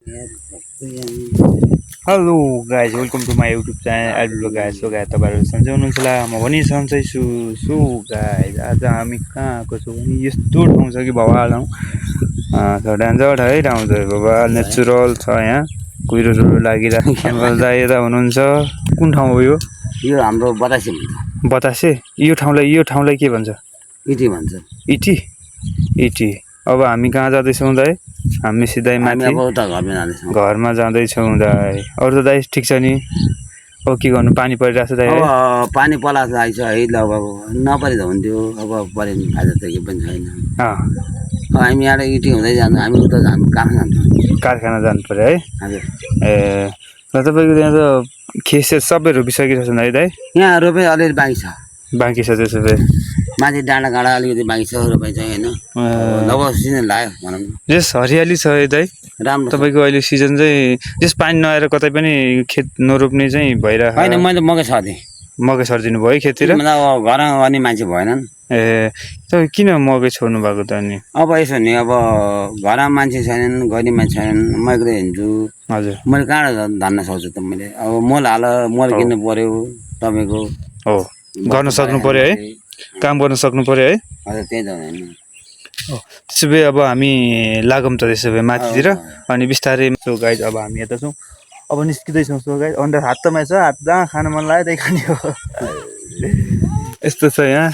Hello guys welcome to my YouTube channel एडुलो guys. So guys तपाईँहरू सन्चै हुनुहुन्छ होला, म पनि सन्चै छु। सो गाइज आज हामी कहाँ आएको छौँ भने यस्तो ठाउँ छ कि भवाल ठाउँ डान्जर है ठाउँ छ भवाल, नेचुरल छ यहाँ, कुहिरोहरू लागिरहेको यता हुनुहुन्छ। कुन ठाउँ हो यो? यो हाम्रो बतासे भन्छ। बतासे? यो ठाउँलाई के भन्छ? इटी भन्छ। इटी? इटी। अब हामी कहाँ जाँदैछौँ दाइ? हामी सिधै माथि घरमा जाँदैछौँ दाइ। अरू त दाइ ठिक छ नि? अब के गर्नु, पानी परिरहेको छ दाइ? अब पानी पलाएको आइछ है, ल अब नपरे त हुन्थ्यो, अब परे नि फाइदा त केही पनि छैन। हामी यहाँ इटी हुँदै जान्छ, हामी उता जानु कारखाना जानु पर्यो है? हजुर। ए ल तपाईँको त्यहाँ त खेत सबै रोपिसकेको छ है दाइ? यहाँ रोपे अलिअलि बाँकी छ। बाँकी छ त्यसो भए? माथि डाँडा काँडा अलिकति बाँकी छ, रोपाइ चाहिँ होइन। लगभग सिजन लाग्यो भनौँ न। जस हरियाली छ है दाइ? राम्रो तपाईँको अहिले सिजन चाहिँ जस पानी नआएर कतै पनि खेत नरोप्ने चाहिँ भइरहेको? होइन, मैले मकै छर्दिएँ। मकै छरिदिनु भयो खेततिर? घरमा गर्ने मान्छे भएनन्। ए तपाईँ किन मकै छोड्नु भएको त अनि? अब यसो नि, अब घरमा मान्छे छैनन्, गर्ने मान्छे छैनन्, म एक्लै हिँड्छु। हजुर। मैले कहाँ धान्न सक्छु त? मैले अब मल किन्नु पर्यो तपाईँको। हो, गर्न सक्नु पर्यो है, काम गर्न सक्नु पर्यो है? हजुर, त्यही त होइन। त्यसो भए अब हामी लागौँ त त्यसो भए माथितिर, अनि बिस्तारै। सो गाइज अब हामी यता छौँ, अब निस्किँदैछौँ। सो गाइज अन्डा हातमा छ, हात जहाँ खानु मन लाग्यो त्यही खाने हो। यस्तो छ यहाँ।